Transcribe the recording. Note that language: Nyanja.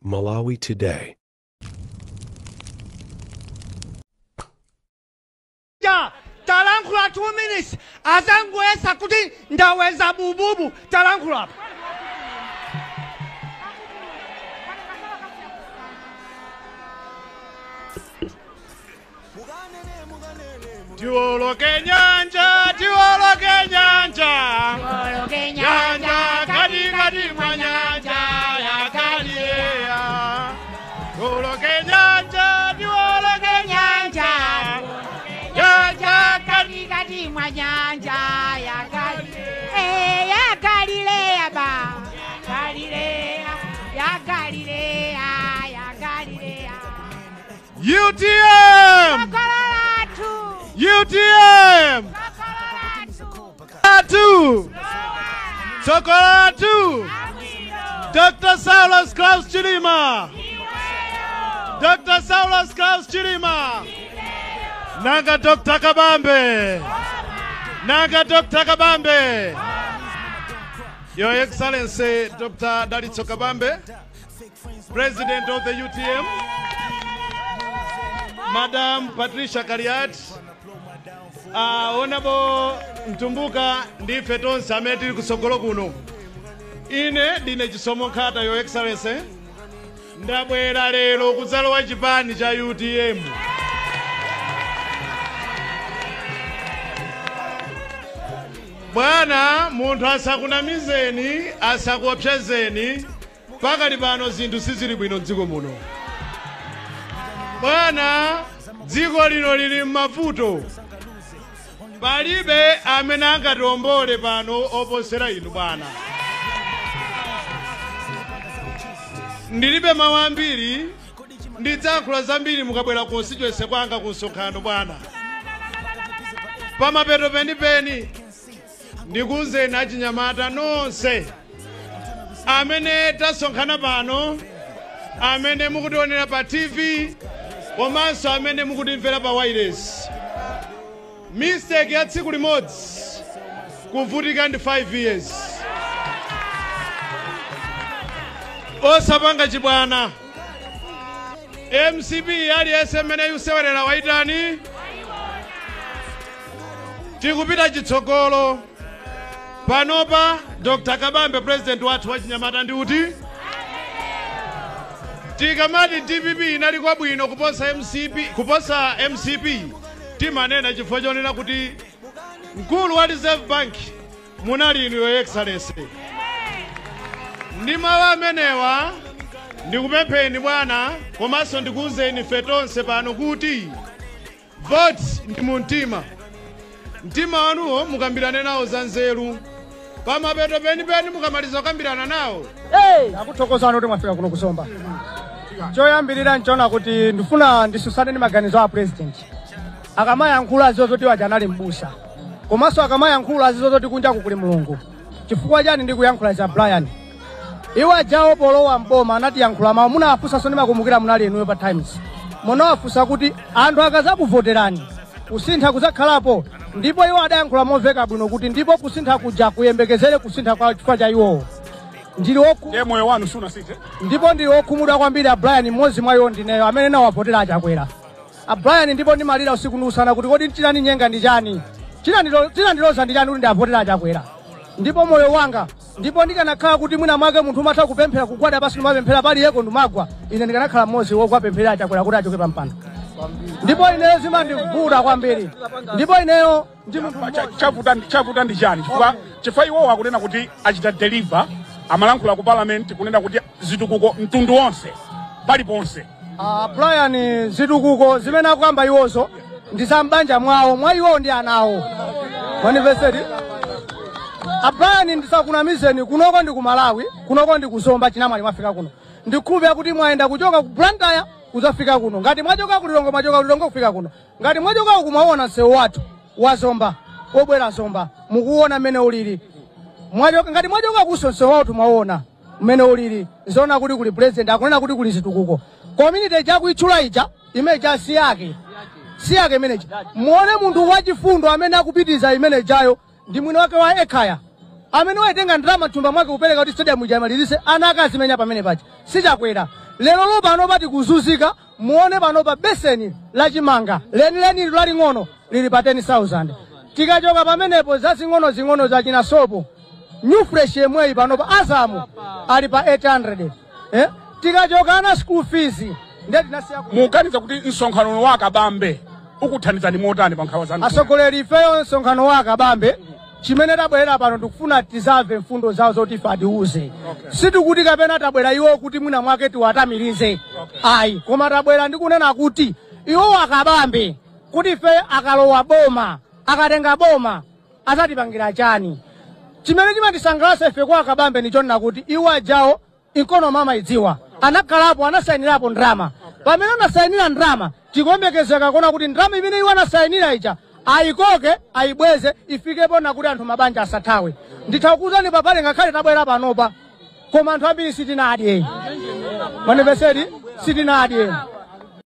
Malawi Today. Ja, talankhula 2 minutes azangoyesa kuti ndaweza bububu talankhula apa. Tiwoloke nyanja, tiwoloke nyanja, Tiwoloke nyanja katikati mwa nyanja ya Galilea. Tiwoloke nyanja, tiwoloke nyanja, nyanja katikati mwa nyanja ya Galilea. Eh, ya Galilea ba. Galilea, ya Galilea, ya Galilea. UTM! UTM! Atu! Sokolatu! Dr. Saulos Klaus Chilima! Dr. Saulos Klaus Chilima! Nanga Dr. Kabambe! Nanga Dr. Kabambe! Your Excellency Dr. Dalitso Kabambe, President of the UTM, Madam Patricia Kaliati, Honorable Mtumbuka ndife tonse amene tili kusogolo kuno. Ine ndine Chisomo Nkhata, Your Excellency, ndabwera lero kudzalowa chipani cha UTM. Bwana, munthu asakunamizeni, asakuopsezeni, pakali pano zinthu sizili bwino mdziko muno. Bwana, dziko lino lili m'mavuto. Palibe amene angatiwombole pano oposera inu bwana. Ndilibe mawu ambiri, ndidzayankhula zambiri mukabwera ku constituency kwanga ku msonkhano bwana. Pamapeto penipeni ndikuwuzeni achinyamata nonse amene tasonkhana pano, amene mukutionera pa TV komanso amene mukutimvera pa wireless. Mistake ya tsiku limodzi kuvutika ndi 5 years. Osapanga chibwana. MCP aliyense amene yusewerera waitani, tikupita chitsogolo. Panopa Dr. Kabambe president wathu wa chinyamata ndi uti tikamati DPP inali kwabwino kuposa MCP, kuposa MCP timanena chifukwa chonena kuti mkulu wa Reserve Bank munali inu, Your Excellency. Ndi mawu amenewa ndikupempheni bwana, komanso ndikuwuzeni ife tonse pano kuti vote ndi mu mtima. Mtima wanuwo mukambirane nawo za nzeru. Pamapeto penipeni mukamaliza kukambirana nawo. Akuthokozani kuti mwafika kuno kusomba. Choyambirira nchona kuti ndifuna ndisusane ndi maganizo a president. Akamayankhula azizo zoti waja anali mbusa, komanso akamayankhula azizo zoti kunja kuli Mulungu. Chifukwa chani ndikuyankhula za Brian? Iwo ajawo polowa mboma anatiyankhula mawu, munawafunsanso ndimakumbukira munali inuyo pa Times. Munawafunsa kuti anthu akazakuvoterani kusintha kuzakhalapo, ndipo iwo adayankhula momveka bwino kuti ndipo kusintha kuja kuyembekezere kusintha kwa chifukwa cha iwowo. Ndiye moyo wanu sunasinthe. Ndipo ndili wokhumudwa kwambiri a Brian, mmodzi mwa iwo ndineyo amene nawavotera achakwera. A Brian, ndipo ndimalira usiku ndi usana kuti kodi chilani nyenga ndi chani, chinandiloza ndi chani kuti ndiavotera achakwera. Ndipo moyo wanga, ndipo ndikanakhala kuti mwina mwake munthu umatha kupemphera kugwada pasi ndimapemphera paliyeko ndimagwa, ine ndikanakhala mmodzi wogwapemphera achakwera kuti achoke pampando. Ndipo ineyo zimandivuta kwambiri. Ndipo ineyo ndi munthu Chavuta ndi chani? Chifukwa iwowo akunena kuti achita deliver, amalankhula ku parliament kunena kuti zitukuko mtundu wonse paliponse. Brian, zitukuko zimene akuyamba iwozo ndi za m'banja mwawo, mwa iwowo ndi anawo. Manifested. Brian, ndisakunamizeni, kunoko ndi ku Malawi, kunoko ndi kuzomba chinamwali mwafika kuno. Ndikhulupirira kuti mwayenda kuchoka ku Blantyre kuzafika kuno. Ngati mwachoka ku Lilongwe, mwachoka ku Lilongwe kufika kuno. Ngati mwachoka uku mwaona msewu wathu wa Zomba, wobwera Zomba, mukuona mmene ulili. Ngati mwachoka kuso msewu wathu mwaona mmene ulili. Nzoona kuti kuli president akunena kuti kuli zitukuko. Community chakuitchula ija, imene si yake. Si yake imeneja. Muone munthu wachifundo amene akupitiza imenejayo ndi mwini wake wa Ekhaya. Amene waitenga ndalama mthumba mwake kupereka kuti stadium ija imalizise, ana akazimenya pamene paja. Sichakwera. Lero lo panopa tikuzunzika. Muone panopa beseni lachimanga lenileni laling'ono lili pa 10,000. Tikachoka pamenepo, zazing'ono-zing'ono zachina sopo, New Fresh yemweyi panopa azamu ali pa 800, eh? Tikachoka ana school fees ndiye tinasiya Mukuganiza kuti msonkhano wa Kabambe ukuthandizani motani pa nkhawa zanu? Atsogoleri, ifeyo msonkhano wa Kabambe, chimene tabwerera pano, tikufuna tizamve mfundo zawo zoti ife atiuze. Sitikuti kapena tabwera iwo kuti mwina mwake tiwatamirize, ayi, koma tabwera ndikunena kuti iwo akabambe kuti ife akalowa boma, akatenga boma, azatipangira chani. Chimene chimatisangalatsa ife kwa Akabambe ndi chonena kuti iwo ajawo economy amayidziwa, anakhalapo, anasayinirapo ndrama. Pamene anasayinira ndrama, tikuembekezeka kuona kuti ndrama imene iwo anasayinira ija ayikoke, ayibweze, ifikepo nakuti anthu mabanja asathawe. Nditha kuwuzani papale, ngakhale tabwera panopa, koma anthu ambiri sitinadye, manipeseri sitinadye.